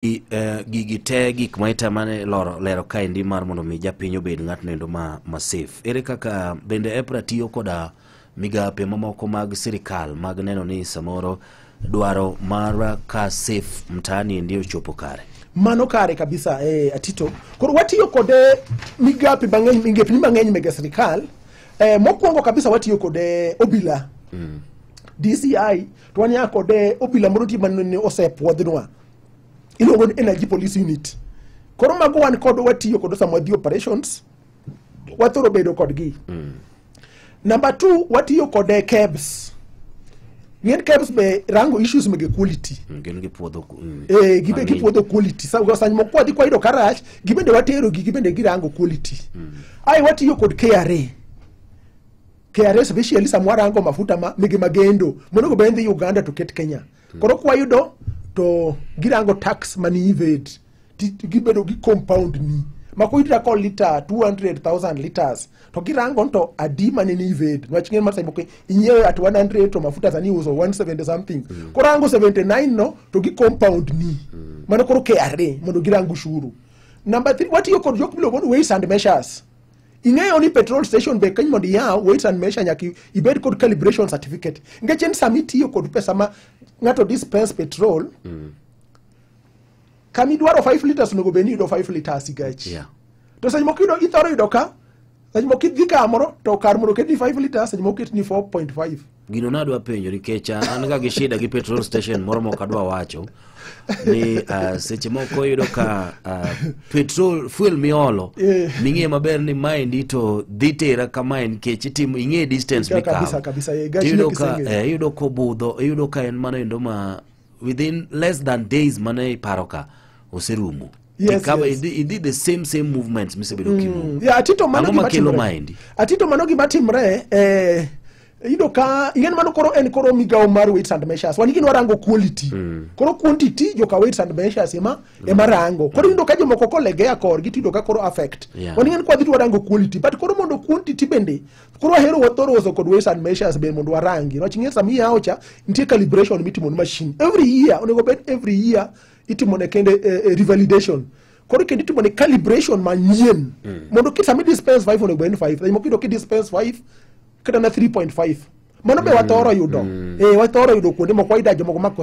Gigi te, gik ma itamane loro lero kaendi mar mondo mi japiny obed ng'atno endo ma safe. Ere kaka bende EPRA tiyo koda migape mamoko mag sirikal mag neno ni samoro dwaro mar ka safe mtaani endi ochopo kare? Mano kare kabisa, Atito. Koro watiyo kod migape mang'eny, migepni mang'eny mege sirikal. Mokwongo kabisa watiyo kod obila, DCI, to wan nyaka kod obila moro nitie manene osepuodhnwa, iluongo ni Energy Police Unit. Koro mago wan kod watiyo kod sama wadhi operations, wathoro bedo kodgi. Number two, watiyo kod KEBS. Ng'en KEBS be rango issues mege quality. Gin gipuodho Gibe mang'eny. Gipuodho quality. Sa moko wadhi kwayudo karach, gibende watero gi, gibende girango quality. Ai watiyo kod KRA. KRA especially sama warango mafuta ma mege magendo monego bed ni dhi Uganda to ket Kenya. Koro kwayudo to girango tax mani evade. Gibedo gi compound ni. Ma koyudra ko lita 200,000 liters to girango ni to adi mane ni evade. Niwach ng'en mar seche moko inyiewe at 100 to mafuta sani iuso 170 something. Koro rango 79 no to gi compound ni. Mano koro KRA mondo girang ushuru. Number 3, watiyo kod jok miluongo ni weights and measures. Ing'eyo ni petrol station be kany mondo iyaw weights and measure nyaka ibed kod calibration certificate. Nikech en sama itiyo kod pesa ma ng'ato dispense petrol, kama idwaro 5 liters onego bed ni iyudo 5 liters i gachi. To seche moko iyudo ithoro yudo ka seche moko idhi kamoro to kar mondo oketni 5 liters, seche moko oketni 4.5. Gino nadwa penjo nikech an ga gi shida gi petrol station moro mok adwa wacho ni seche moko iyudo ka petrol fuel miolo ming'e maber ni maendi to dhi tera kamae nikech itimo ing'e distance mikawo. Kabisa, gachi Iyudo nyaka ka iseng'eyo. Iyudo kobudho, iyudo ka en mano endo ma within less than days mane iparo ka oserumo. Idhi the same movements misebedo kimove. Yeah, Atito, mano Ang'o gima makelo timre. maendi? Atito, mano gima timre, iyudo ka ing'eni mano koro en koro migawo mar weights and measures. Wan gin warango quality. Koro quantity joka weights and measures ema rango. Koro iyudo ka jomoko kolegea korgi to iyudo ka koro affect. Wan ing'eni kwadhi to warango quality, but koro mondo quantity bende koro wahero wathoro uso kod weights and measures be mondo warangi. Niwach ing'e sama iyawo cha nitie calibration mitimo ne machine every year. Onego bed every year itimo ne kende revalidation. Koro kendo itimo ne calibration manyien mondo ki sama dispense 5 onego bed ni 5. Seche moko iyudo ki dispense 5 kata na 3.5. Mano be wathoro yudo, wathoro yudo kuonde moko wayudo jomoko mako.